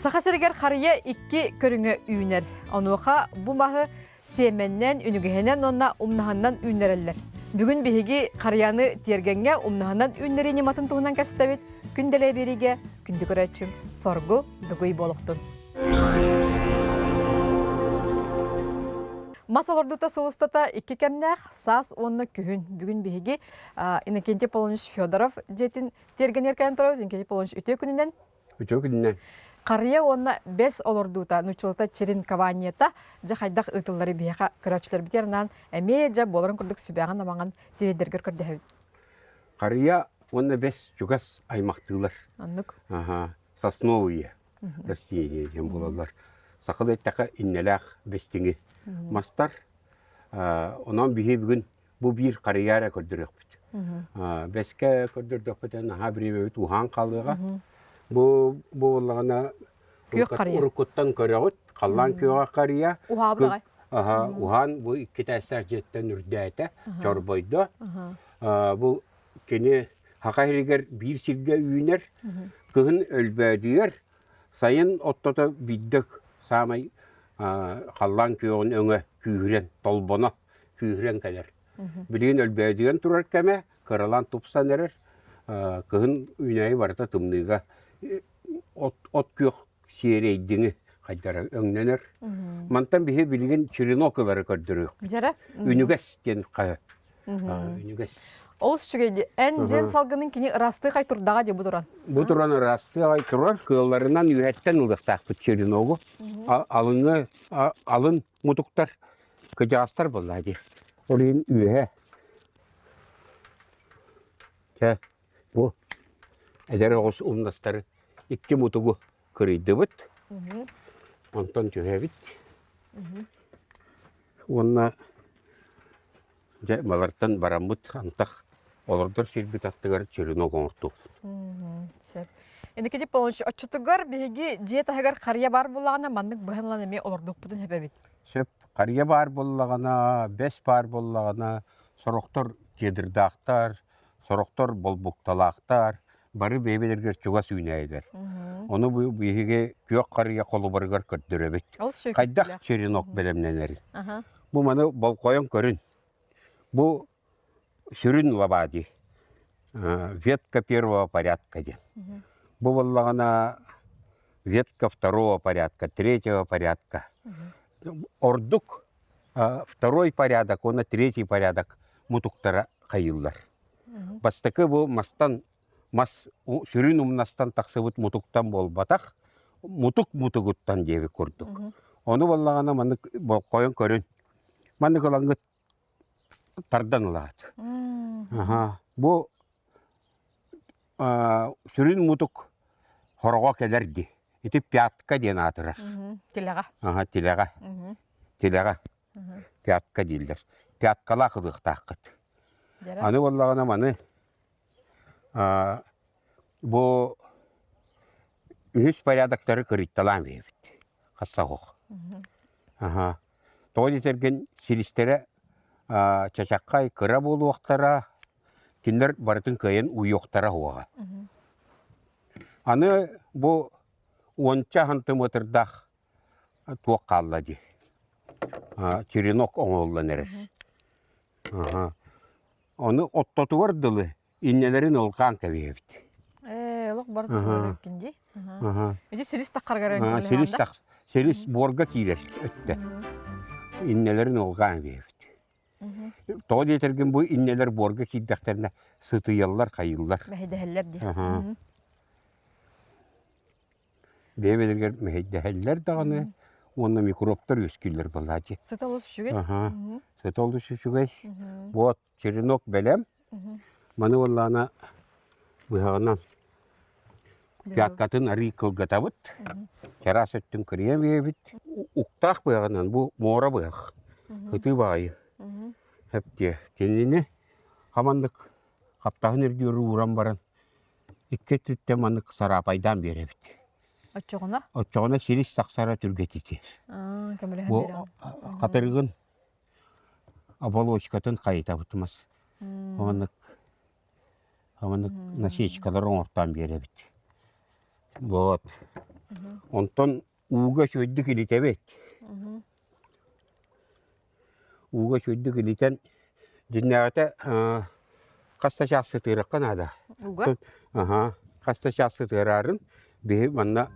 Саха сиригэр харыйа икки көрүҥэ үүнэр. Онуоха бу маһы сиэмэннэн, үнүгэһинэн уонна умнаһынан үүннэрэллэр. Бүгүн биһиги харыйаны тиэргэҥҥэ умнаһынан үүннэрии ньыматын туһунан кэпсэтэбит. Күн дэлэй биэриигэ күндү көрөөччүм Соргу Дугуй буолуохтун. Мас олордуута сыл устата икки кэмнээх саас уонна күһүн. Бүгүн биһиги Иннокентий Аполлонович Федоров дьиэтин тиэргэнигэр кэлэн турабыт. Иннокентий Аполлонович үтүө күнүнэн. Үтүө күнүнэн. Харыйа уонна бэс олордуута нууччалата черенкованиета дьэ хайдах ыытыллары биһиэхэ көрөөччүлэрбитигэр анаан эмиэ дьэ буоларын курдук сүбэҕин-амаҕын тириэрдэргэр көрдөһөбүт. Харыйа уонна бэс чугас аймахтыылар. Оннук. Аха, сосновые растения диэн буолаллар. Сахалыы эттэххэ иннэлээх бэстиҥи мастар. Онон биһи бүгүн Бу биир харыйа эрэ көрдөрүөхпүт. Бэскэ көрдөрдөхпүтүнэ наһаа бириэмэбит уһаан хаалыаҕа. Бу бу буоллаҕына Күөх харыйа. уруккуттан көрөҕүт, халлаан күөҕэ харыйа. Уһаабыт аҕай. Аха, уһаан бу икки этээстээх дьиэттэн үрдээтэ, чорбойдо. Бу кини Саха сиригэр биир сиргэ үүнэр, кыһын өлбөөдүйэр, сайын оттото биирдэ саамай халлаан күөҕүн өҥө күүһүрэн толбоно күүһүрэн кэлэр. Билигин өлбөөдүйэн турар кэмэ кыралаан тупсан эрэр. Кыһын үүнээйи барыта тымныыга от, от күөх сиэрэйдиҥи хайдара өҥнөнөр. Мантан биһи билигин черенок ылары көрдөрүөх. Дьэрэ? Үнүгэс диэн хаһы. Үнүгэс. Олус үчүгэй дии. Эн дьиэн салгынын кини ыраастыы хай турдаҕа дии бу туран. Бу туран ыраастыы аҕай турар. Кыалларынан үөһэттэн ылыахтаахпыт череногу. Алыҥы алын мутуктар кыдьаҕастар буоллаа дии. Ол иһин үөһэ чэ бу эдэр оҕус умнастары икки мутугу кырыйдыбыт. Онтон түһэбит. Уонна Дьэ, балартан бараммыт антах олордор сирбит аттыгар черенок оҥортуохпут. Сөп. Инники Павлович, оччотугар биһиги дьиэ таһыгар харыйа баар буоллаҕына, маннык быһан ылан эмиэ олордуохпутун сөп эбит. Сөп. Харыйа баар буоллаҕына, бэс баар буоллаҕына, сорохтор кедрдаахтар, сорохтор болбукталаахтар, бары бэйэ-бэйэлэригэр чугас үүнээйилэр. Ону бу биһиги күөх харыйа холобурыгар көрдөрөбүт. Хайдах черенок бэлэмнэнэрин. Бу маны болҕойон көрүн. Бу сүрүн лабаа дии. Ветка первого порядка диэн. Бу буоллаҕына ветка второго порядка, третьего порядка. Ордук второй порядок уонна третий порядок мутуктара хайыыллар. Бастакы бу мастан мас сүрүн умнастан тахсыбыт мутуктан буолбатах, мутук мутугуттан диэбит курдук. Ону буоллаҕына маннык болҕойон көрүн. Маннык ылаҥҥыт тардан ылаат. Аха. Бу сүрүн мутук хороҕо кэлэр дии. Ити пятка диэн аатырар. Тилэҕэ. Аха, тилэҕэ. Тилэҕэ. Пятка дииллэр. Пяткалаах ылыахтааххыт. Аны буоллаҕына маны бу үһүс порядоктары кырыйталаан биэбит. Хасса оһох. Аха. Тоҕо диэтэргин силистэрэ чачаххай кыра буолуохтара, кинилэр барытын кыайан уйуохтара уоҕа. Аны бу уонча сантиметрдаах туох хаалла дии черенок оҥоһуллан эрэр. Ону оттотугар дылы иннэлэрин ылҕаан кэбиһэбит. Ээ, олох бар эбиккин дии. Ити силис таххаргар Силис тах силис буорга киирэр өттө. Иннэлэрин ылҕаан кэбиһэбит. Тоҕо диэтэргин бу иннэлэр буорга киирдэхтэринэ сытыйаллар, хайыыллар. Мэһэйдэһэллэр дии. Бэйэ-бэйэлэригэр мэһэйдэһэллэр даҕаны уонна микробтар үөскүүллэр буоллааччы. Сыта олус үчүгэй. Сыта олус үчүгэй. Вот черенок бэлэм. Маны буоллаҕына быһаҕынан пяткатын арыы кылгатабыт. Чараас өттүн кырыйан биэрэбит. Уктаах быһаҕынан бу муора быһах. Ытыы баҕайы. Хэптиэ. Кинини хаманнык хаптаһын үрдүгэр ууран баран Икки өттүттэн маннык сараапайдаан биэрэбит. Оччоҕуна? Оччоҕуна силис тахсара түргэтитиэ. Көмөлөһөн Бу биэрэҕин. хатырыгын оболочкатын хайытабыт мас. Маннык маннык насечкалар оҥортоон биэрэбит. Вот. Онтон ууга үчүгэйдик илитэбит. Ууга үчүгэйдик илитэн дьиннээҕитэ хас да чаас сытыарыахха наада. Ууга? Аха, хас да чаас сытыараарын биһи манна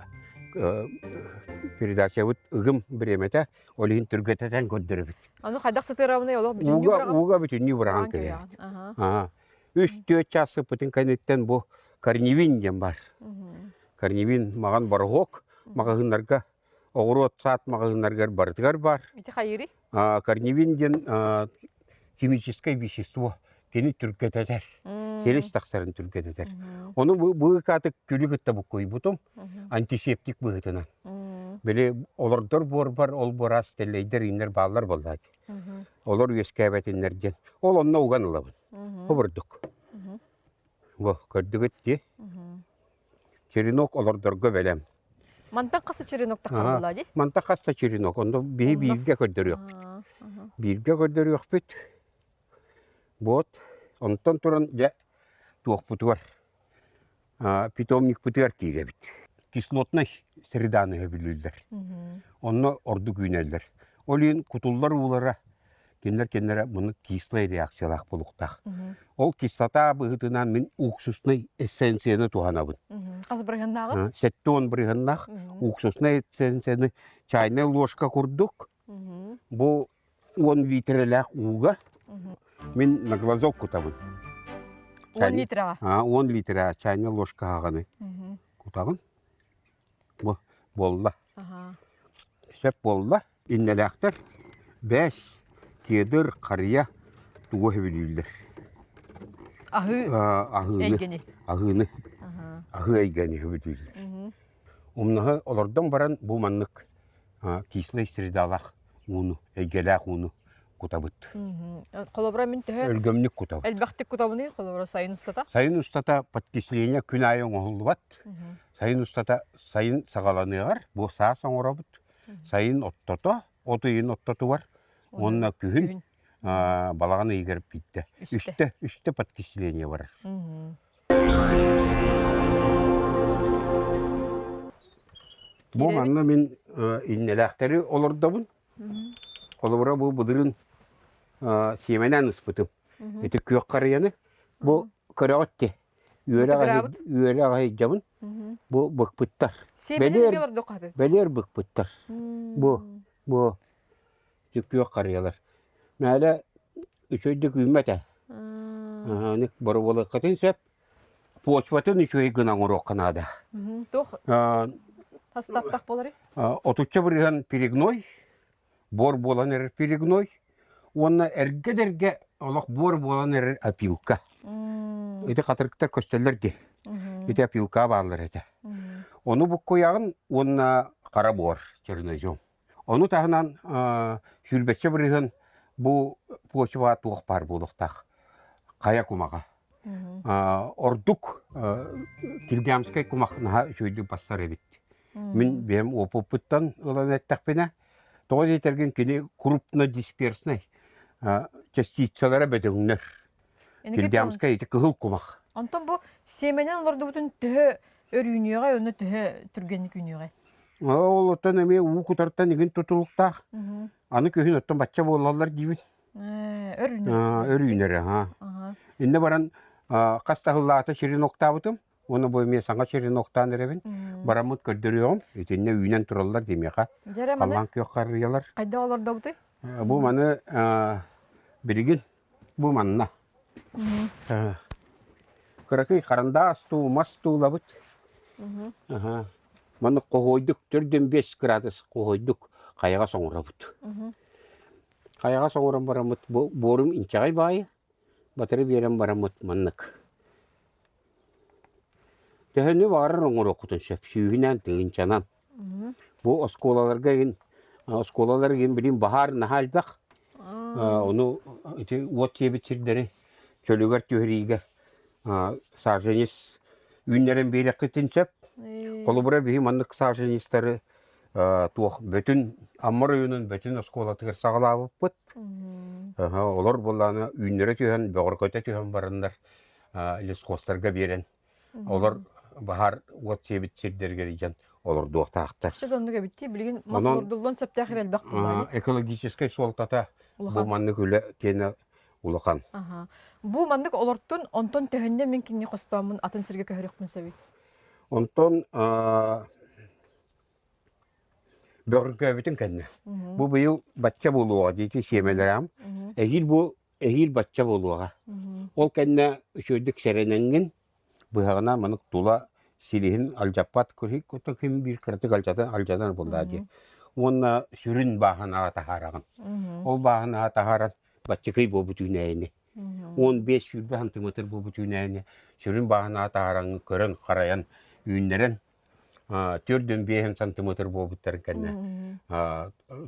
передачабыт ыгым бириэмэтэ, ол иһин түргэтэтэн көрдөрөбүт. Аны хайдах сытыарабыный олох бүтүннүү Ууга быраҕан? ууга бүтүннүү быраҕан Быраҕан кэбиһэбит. кэбиһэҕин. Аха. Аха. Үс-түөрт чаас сыппытын кэнниттэн бу корневин диэн бар. Корневин маҕан бороһуок маҕаһыыннарга оҕуруот саат маҕаһыыннарыгар барытыгар баар. Ити хайыырый? Корневин диэн химическое вещество кини түргэтэтэр, силис тахсарын түргэтэтэр. Ону быыкаатык күлү кытта буккуйбутум антисептик быһыытынан. Били олордор буорбар ол буораас тэллэйдэр ииннэр бааллар буоллаат. Олор үөскээбэтиннэр диэн. Ол онно уган ылабын. Хобурдук. Бу көрдүгүт дии. Черенок олордорго бэлэм. Мантан хас черенок таххар дии? Мантан хас да черенок. Онно биһи бииргэ көрдөрүөхпүт. Бииргэ көрдөрүөхпүт. Вот. Онтон туран дьэ туохпутугар питомникпытыгар киирэбит. Кислотнай среданы сөбүлүүллэр. Онно ордук үүнэллэр. Ол иһин кутуллар уулара кинилэр кинилэрэ муну кислай реакциялаах буолуохтаах. Ол кислота быһыытынан мин уксуснай эссенцияны туһанабын. Хас бырыһыннааҕы? 70 бырыһыннаах уксуснай эссенцияны чайная ложка курдук бу 10 литрэлээх ууга мин на глазок кутабын. 10 литраҕа? 10 литра чайная ложка аҕаны кутабын. Бу буолла. Сөп буолла. Иннэлээхтэр бэс, кедр, харыйа тугу сөбүлүүллэр? Аһыы аһыыны, эйгэни. Аһыыны. Аһыы эйгэни сөбүлүүллэр. Умнаһы олордон баран бу маннык кислый средалаах ууну, эйгэлээх ууну кутабыт. Холобура мин төһө Өлгөмнүк кутабыт. Элбэхтик кутабыный холобура сайын устата? Сайын устата подкисление күн аайы оҥоһуллубат. Сайын устата сайын саҕаланыаҕар бу саас оҥоробут. Сайын оттото, от ыйын оттотугар уонна күһүн балаҕан ыйыгар биирдэ. Үстэ, үстэ подкисление барар. Бу манна мин иннэлээхтэри олордобун. Холобура бу былырыын сиэмэнэн ыспытым. Ити күөх харыйаны бу көрөҕүт дии. Үөрэх аһыйдьабын. Бу быкпыттар. Бэлиэр, бэлиэр быкпыттар. Бу, бу күөх харыйалар. Мээлэ үчүгэйдик үүммэтэ. Аны боруобалыаххытын сөп. Почватын үчүгэй гына оҥоруохха наада. Туох тастаттах буоларый? Отучча бырыһан перегной, буор буолан эрэр перегной уонна эргэ-дэргэ олох буор буолан эрэр опилка. Ити хатырыктар көстөллөр дии. Ити опилка бааллар этэ. Ону буккуйаҕын уонна хара буор чернозем. Ону таһынан сүүрбэччэ бырыһыан бу почваҕа туох баар буолуохтаах хайа кумаҕа. Ордук Киргамскай кумах наһаа үчүгэйдик бассар эбит. Мин бэйэм опыппыттан ылан эттэхпинэ, тоҕо диэтэргин кини крупнодисперсный частицалара бөдөҥнөр. Киргамскай ити кыһыл кумах. Онтон бу сиэмэнэн олордубутун төһө өр үүнүөҕэй, онно төһө түргэнник үүнүөҕэй? Ол оттон эмиэ уу кутартан игин тутулуктаах. Аны күһүн оттон бачча буолаллар диибин. Өр үүнэр. Өр үүнэр, аха. Иннэ баран хас таһыллаата сирин октаабытым. Уонна бу эмиэ саҥа сирин октаан эрэбин. Бараммыт көрдөрүөҕүм. Итиннэ үүнэн тураллар димиэхэ. Халлаан күөх харыйалар. Хайда олордобутуй? Бу маны билигин Бу манна. Кыракый харандаас туу, мас туулабыт. Манна хоһуойдук төрдүн 5 градус хоһуойдук хайаҕас оҥоробут. Хайаҕас оҥорон бараммыт буорум инчэҕэй баайы батары биэрэн бараммыт маннык. Төһөнү баҕарар оҥоруоххутун сөп сүүһүнэн, тыһыынчанан. Бу оскуолаларга игин оскуолалар игин билин баһаар наһаа элбэх. Ону ити уот сиэбит сирдэри чөлүгэр түһэриигэ саженец үүннэрэн биэриэххитин сөп. Холобура биһи маннык саженецтары туох бөтүн Амма оройуонун бөтүн оскуолатыгар саҕалаабыппыт. Олор буоллаҕына үүннэрэ түһэн, бөҕөргөтө түһэн бараннар лесхозтарга биэрэн Олор баһаар уот сиэбит сирдэригэр илдьэн. олордуохтаахтар. Чэ оннук эбит дии. Билигин мас Онон олордуллуон сөптөөх ир элбэх буоллаҕа дии. экологическай суолтата бу Улахан. маннык үлэ киэнэ улахан. Аха. Бу маннык олортун, онтон төһөннө мин кинини хостооммун атын сиргэ көһөрүөхпүн сөбүй? Онтон бөҕөргөөбүтүн кэннэ бу быйыл бачча буолуоҕа диэки сиэмэлэрээм. Эһиил бу эһиил бачча буолуоҕа. Ол кэннэ үчүгэйдик сэрэнэҥҥин быһаҕынан маннык тула силиһин алдьаппат ким биир кыратык алдьатан алдьатан буоллаа дии. Уонна сүрүн бааһынаҕа таһаараҕын. Ол бааһынаҕа таһааран баччыкый буолбут үүнээйини. 15-20 сантиметр буолбут үүнээйини сүрүн бааһынаҕа таһаараҥҥын көрөн харайан үүннэрэн 4-5 сантиметр буолбуттарын кэннэ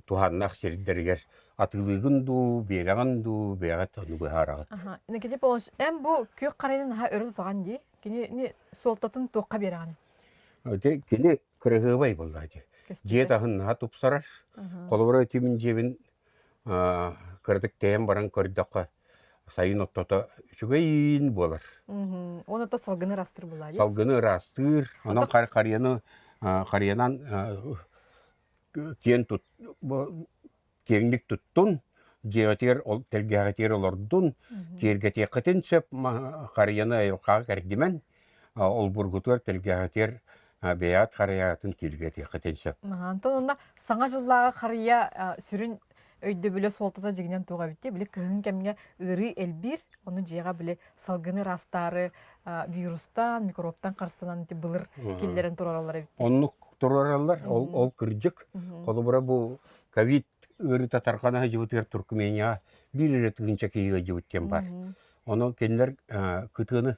туһааннаах сирдэригэр атыылыыгын дуу, биэрэҕин дуу, бэйэҕит ону быһаараҕыт. Никита Павлович, эн бу күөх харайын наһаа өрө тутаҕын дии. Кини суолтатын туохха биэрэҕин? Кини кыраһыабай буолла дии. Дьиэ таһын наһаа тупсарар. Холобура, ити мин дьиэбин кыратык тэйэн баран көрдөххө, сайын оттото үчүгэйин буолар. Уонна то салгыны ыраастыыр буолаа дии. Салгыны ыраастыыр, онон харыйаны харыйанан киэн тут киэҥник туттун, дьиэҕитигэр тэлгэһэҕитигэр олордун, киэргэтиэххитин сөп харыйаны айылҕаҕа кэрдимэн, олбургутугар тэлгэһэҕитигэр бэйэҕит харыйаҕытын киэргэтиэххитин сөп. Онтон онно саҥа дьыллааҕы харыйа сүрүн өйдөбүлэ суолтата дьиҥинэн туох эбит дии? Били кыһын кэмҥэ ыарыы элбиир, ону дьиэҕэ били салгыны ыраастаары вирустан, микробтан харыстанан ити былыр киллэрэн турараллар эбит дии. Оннук туруораллар, ол, ол кырдьык. Холобура бу ковид ыарыыта тарҕана сылдьыбытыгар Туркменияҕа биир эрэ тыһыынча киһи ыалдьыбыт диэн баар. Ону кинилэр кытыаны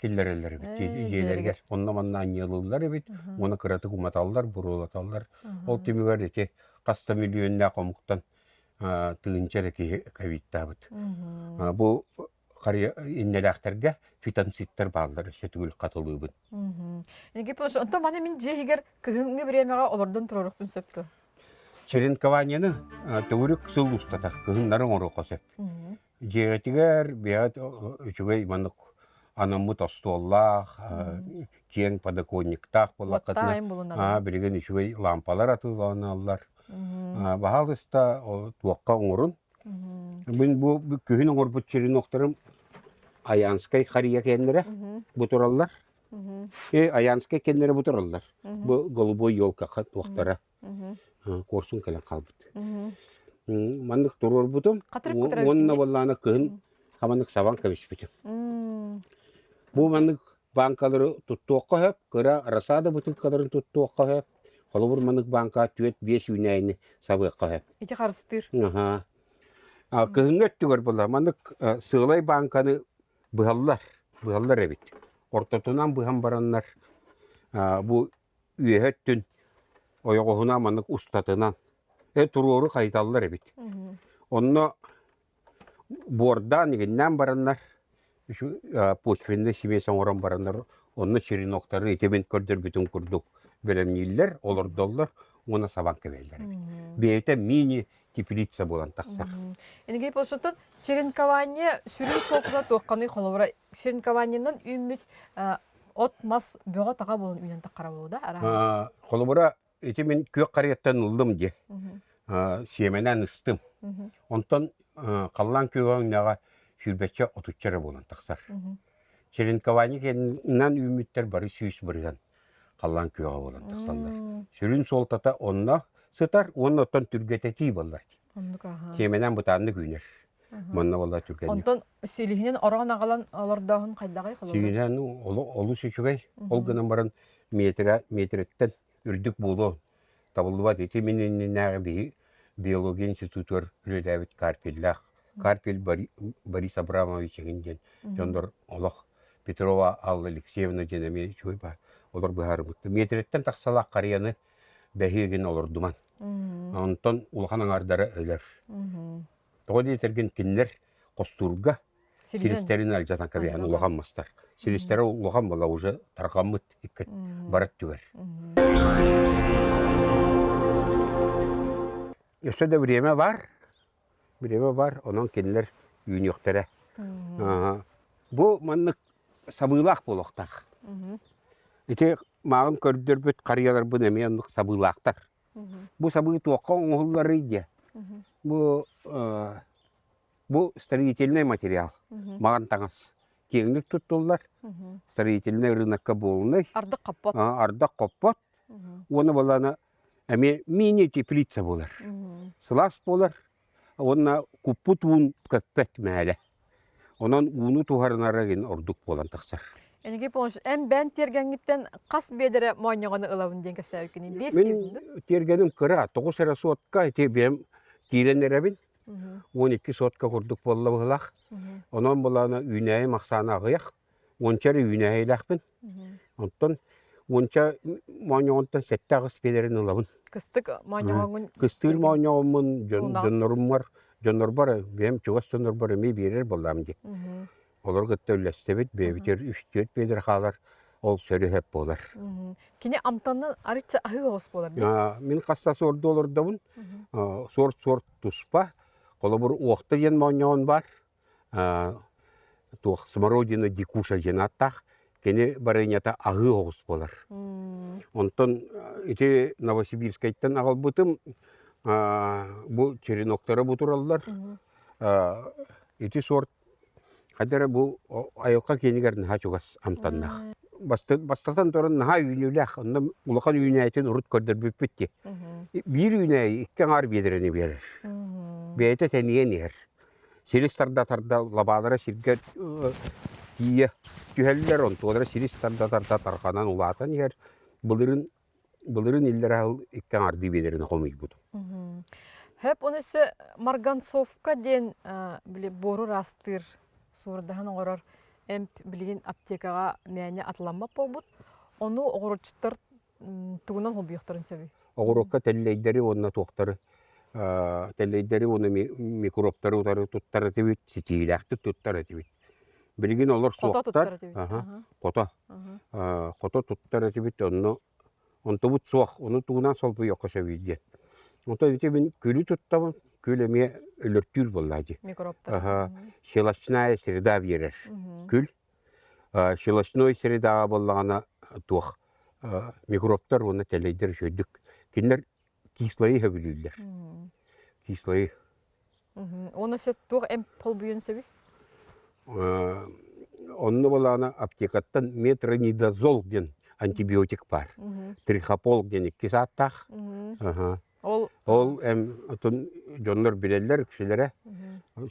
киллэрэллэр эбит дьиэлэригэр. Онно-манна анньыалыыллар эбит, уонна кыратык уматаллар, буруолаталлар. Ол түмүгэр ити хас да миллионнаах омуктан тыһыынча эрэ киһи ковидтаабыт. Бу иннэлээхтэргэ фитонциттар бааллар өссө төгүл хатылыыбын. Никита онтон маны мин дьиэ иһигэр кыһыҥҥы бириэмэҕэ олордон туруорукпун сөп дуо? Черенкованиены төгүрүк сыл устата кыһыннары оҥоруохха сөп. Дьиэҕитигэр бэйэҕит үчүгэй маннык анаммыт остуоллаах, киэҥ подоконниктаах буоллаххытына, билигин үчүгэй лампалар атыыланаллар. Баһаалыста туохха оҥорун. Мин бу күһүн оҥорбут черенокторым Аянскай харыйа кэннэрэ бу тураллар. Аянскай кэннэрэ бу тураллар. Бу голубой елка туохтара. Куорсун кэлэн хаалбыт. Маннык туруорбутум. Уонна буоллаҕына кыһын хаманнык сабан кэбиспитим. Бу маннык бааҥкалары туттуохха сөп, кыра рассада бутылкаларын туттуохха сөп. Холобур маннык бааҥка 4-5 үүнээйини сабыахха сөп. Ити харыстыыр. Аха. Кыһыҥҥы өттүгэр буолла маннык сыалай бааҥканы быһаллар, быһаллар эбит. Ортотунан быһан бараннар бу үөһэ өттүн ойоҕоһунан маннык устатынан туруору хайыталлар эбит. Онно буордаан игиннээн бараннар почвенный смесь оҥорон бараннар онно череноктары ити мин көрдөрбүтүм курдук бэлэмнииллэр, олордоллор уонна сабан кэбиһэллэр эбит. Бэйэтэ мини теплица буолан тахсар. Инигей Пошутун черенкование сүрүн суолтата туохханый холобура черенкованиенан үүммүт от-мас бөҕө-таҕа буолан үүнэн таххара буолуо да арааһа? Холобура, ити мин күөх харыйаттан ыллым дии. Сиэмэнэн ыстым. Онтон халлаан күөҕэ өҥнөөҕө сүүрбэччэ отучча эрэ буолан тахсар. Черенкование кэннинэн үүммүттэр бары 100% халлаан күөҕэ буолан тахсаллар. Сүрүн суолтата онно сытар уонна оттон түргэтэтии буолла. Оннук аха. Сиэмэнэн бытааннык үүнэр. Манна буолла түргэнник. Онтон силиһинэн ороон аҕалан олордооһун хайдаҕый холобура? Силиһинэн олус үчүгэй. Ол гынан баран метрэ метрэттэн үрдүк буолуо табыллыбат. Ити мин иннинээҕи биһи биология институтугар үлэлээбит Карпеллээх Карпель Борис Абрамович эҥин диэн дьоннор олох Петрова Алла Алексеевна диэн эмиэ үчүгэй баар. Олор быһаарыммыттар. Метрэттэн тахсалаах харыйаны бэһиэгин олордуман. Онтон улахан аҥаардара өлөр. Тоҕо диэтэргин кинилэр хостуурга силистэрин алдьатан кэбиһэн улахан мастар. Силистэрэ улахан буола уже тарҕаммыт икки бар өттүгэр. Өссө да время бар. Время бар, онон кинилэр үүнүөхтэрэ. Бу маннык сабыылаах буолуохтаах. Ити мааҕын көрдөрбүт харыйаларбын эмиэ оннук сабыылаахтар. Бу сабыы туохха оҥоһулларый диэ? Бу бу строительный материал, маҕан таҥас. Киэҥник туттуллар. Строительный рынокка буолунай. Ардах хоппот. Ардах хоппот. Уонна балана эмиэ мини-теплица буолар. Сылаас буолар. Уонна куппут уун көппөт мээлэ. Онон ууну туһарынара гин ордук буолан тахсар. Эниги Павлович, эн бэйэн тиэргэҥҥиттэн хас биэдэрэ моонньоҕону ылабын диэн кэпсээбиккиний? Биэс Мин диэбитин дуо? тиэргэним кыра, 9 эрэ суотка ити бэйэм киирэн эрэбин. 12 сотка курдук буолла быһылаах. Онон былаана үүнээйим ахсаана аҕыйах. Уонча эрэ үүнээйилээхпин. Онтон уонча моонньоҕонтон 7-8 биэлэрин ылабын. Кыстык моонньоҕоҥҥун Кыстыыр моонньоҕоммун дьонноруммар дьоннорбор бэйэм чугас дьоннорбор эмиэ биэрэр буоллаам дии. Олору кытта үллэстэбит, бэйэбитигэр үс-түөрт биэдэр хаалар, ол сөрү-сөп буолар. Кини амтанын арычча аһыы оҕус буолар дии. Мин хасса суорду олордобун. Суорт-суорт туспа. Холобур, уохта диэн моонньоҕон баар. Туох смородина дикуша диэн ааттаах. Кини барыанньата аһыы оҕус буолар. Онтон ити Новосибирскайтан аҕалбытым бу череноктара бу тураллар. Ити сорт Хайда эрэ бу айылҕа киэнигэр наһаа чугас амтаннаах. Бастатан туран наһаа үүнүүлээх, онно улахан үүнээйитин урут көрдөрбүппүт дии. Биир үүнээйи икки аҥаар биэдэрэни биэрэр. Бэйэтэ тэнийэн иһэр. Силис тарда-тарда лабаалара сиргэ тиийэ түһэллэр, онтуолара силис тарда-тарда тарҕанан улаатан иһэр. Былырыын Былырыын иллэрээ сыл икки аҥаардыы биэлэрин хомуйбутум. Хөп ону өссө марганцовка диэн били буору ыраастыыр суордаһан оҥорор эмп билигин аптекаҕа мээнэ атыламмат буолбут. Ону оҕуруччуттар тугунан холбуйуохтарын сөбүй? Оҕуруокка тэллэйдэри уонна туохтары тэллэйдэри уонна микробтары утары туттар этибит, ситиилээхтик туттар этибит. Билигин олор Хото суохтар. туттар этибит. Хото. Хото туттар этибит, онно онтубут суох, ону тугунан солбуйуохха сөбүй диэн. Онтон ити мин күлү туттабын, күл эмиэ өлөртүүр буоллаа дии. Микробтар. Щелочная среда биэрэр күл. Щелочной средаҕа буоллаҕына туох микробтар уонна тэлэйдэр үчүгэйдик кинилэр кислайы сөбүлүүллэр. Кислайы. Уонна сөп туох эмп холбуйун сөбүй? Онно балаана аптекаттан метронидазол диэн антибиотик баар. Трихопол диэн иккис ааттаах. Ол Ол эм отун дьоннор билэллэр үксүлэрэ.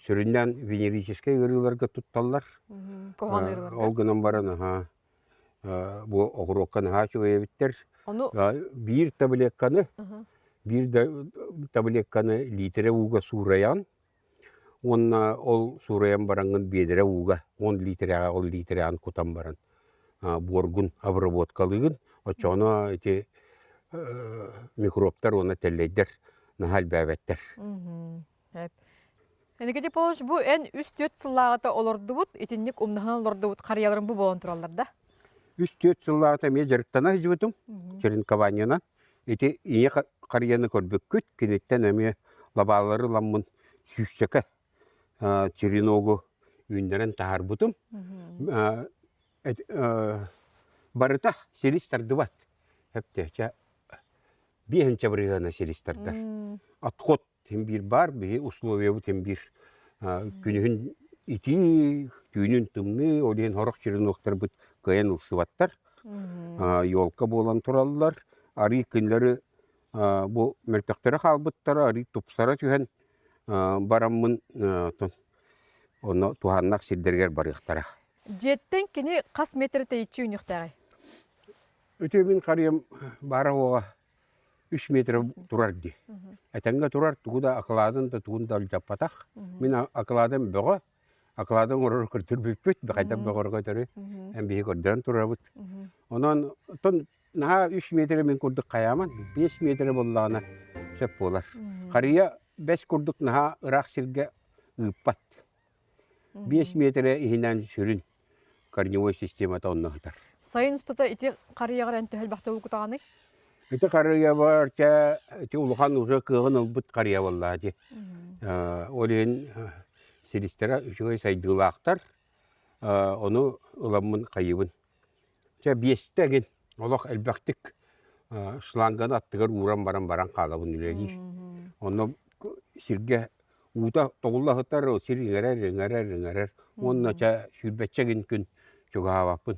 Сүрүннээн венерическэй ыарыыларга тутталлар. Куһаҕан ыарыыларга. Ол гынан баран аһаа бу оҕуруокка наһаа үчүгэй эбиттэр. Ону Биир таблетканы биир да таблетканы лиитэрэ ууга суурайан уонна ол суурайан бараҥҥын биэдэрэ ууга 10 лиитэрэҕэ ол лиитэрэҕин кутан баран буоргун обработкалыыгын. Оччоҕуна ити микробтар уонна тэллэйдэр наһаа элбээбэттэр. Сөп. Никита Павлович, бу эн үс-түөрт сыллааҕыта олордубут, итинник умнаһан олордубут харыйаларым бу буолан тураллар да? Үс-түөрт сыллааҕыта эмиэ дьарыктана сылдьыбытым, черенкованиенан. Ити ийэ харыйаны көрбүккүт, киниттэн эмиэ лабаалары ыламмын сүүсчэкэ череногу үүннэрэн таһаарбытым. Барыта силис тардыбат. Эптээчэ биэһинчэ бырыһыана силис тардар. Отход Син биир баар, биһи условиябыт син биир күнүһүн итии, түүнүн тымныы, ол иһин сорох черенуоктарбыт кыайан ылсыбаттар. Елка буолан тураллар. Арыы кинилэри бу мөлтөхтөрө хаалбыттара, арыы тупсара түһэн бараммын онно туһааннаах сирдэригэр барыахтара. Дьиэттэн кини хас метр тэйиччи үүнүөхтээҕий? Үтүө мин харыйам баара уоҕа үс метр турар дии. Этэҥҥэ турар, тугу да акылаатын да тугун да алдьаппатах. Мин акылаатым бөҕө, акылаатын оҥорор көрдөрбүппүт, хайдах бөҕөргө өтөрү эн биһи көрдөрөн турабыт. Онон оттон наһаа үс метрэ мин курдук хайааман, 5 метрэ буоллаҕына сөп буолар. Харыйа бэс курдук наһаа ыраах сиргэ ыыппат. 5 метрэ иһинэн сүрүн корневой системата онно сытар. Сайын устата ити харыйаҕар эн төһө элбэхтэ укутаҕыный? Ити харыйабар чэ ити улахан уже кыаҕын ылбыт харыйа буоллаа дии. Ол иһин силистэрэ үчүгэй сайдыылаахтар. Ону ыламмын хайыбын. Чэ биэстэ гин. Олох элбэхтик шланганы аттыгар ууран баран баран хаалабын үлэлиир. Онно сиргэ уута тоҕулла сытар, сир иҥэрэр, иҥэрэр, иҥэрэр. Уонна чэ сүүрбэччэ гин күн чугаһаабаппын.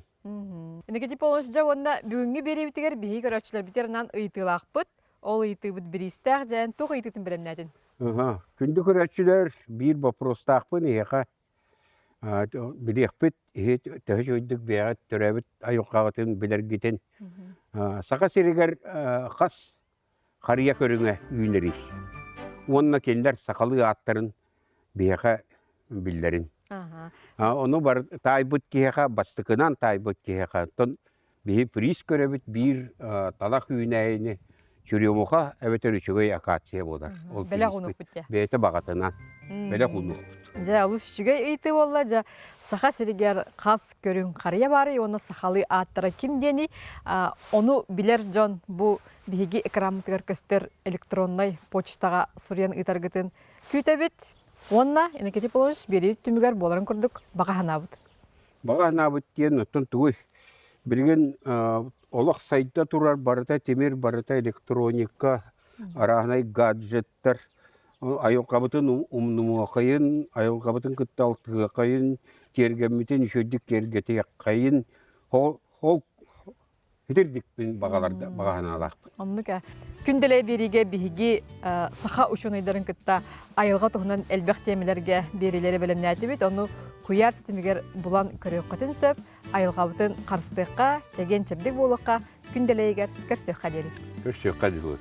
Инники Павлович, дьэ уонна бүгүҥҥү биэриибитигэр биһиги көрөөччүлэрбитигэр анаан ыйытыылаахпыт. Ол ыйытыыбыт бириистээх дьээн туох ыйытыытын бэлэмнээтин? Күндү көрөөччүлэр, биир боппуруостаахпын эһиэхэ. Билиэхпит, иһит төһө үчүгэйдик бэйэҕит төрөөбүт айылҕаҕытын билэргитин. Саха сиригэр хас харыйа көрүҥэ үүнэрий? Уонна кинилэр сахалыы ааттарын биһиэхэ биллэрин. Ону бар таайбыт киһиэхэ, бастакынан таайбыт киһиэхэ, оттон биһи приз көрөбүт биир талах үүнээйини черемуха эбэтэр үчүгэй акация буолар. Ол Бэлэх уунукпут дьэ. Бэйэтэ баҕатынан бэлэх уунукпут. Дьэ, олус үчүгэй ыйытыы буолла. Дьэ, Саха сиригэр хас көрүҥ харыйа баарый уонна сахалыы ааттара ким диэний? Ону билэр дьон бу биһиги экраммытыгар көстөр электроннай почтаҕа суруйан ыытаргытын күүтэбит. Уонна Иннокентий Павлович биэрии түмүгэр буоларын курдук баҕа санаабыт. Баҕа санаабыт диэн оттон тугуй? Билигин олох сайда турар барыта тимир, барыта электроника, арааһынай гаджеттар, айылҕабытын умнумуохайын, айылҕабытын кытта алтыһыахайын, тиэргэммитин үчүгэйдик киэргэтиэххэйин, ол ол итирдикпин баҕаларда баҕа санаалаахпын. Оннук ээ. Күн дэлэй биэриигэ биһиги саха учуонайдарын кытта айылҕа туһунан элбэх тиэмэлэргэ биэриилэри бэлэмнээтибит. Ону куйаар ситимигэр булан көрүөххүтүн сөп. Айылҕабытын харыстыахха, чэгиэн-чэбдик буолуохха, күн дэлэйигэр көрсүөххэ диэри. Көрсүөххэ диэри.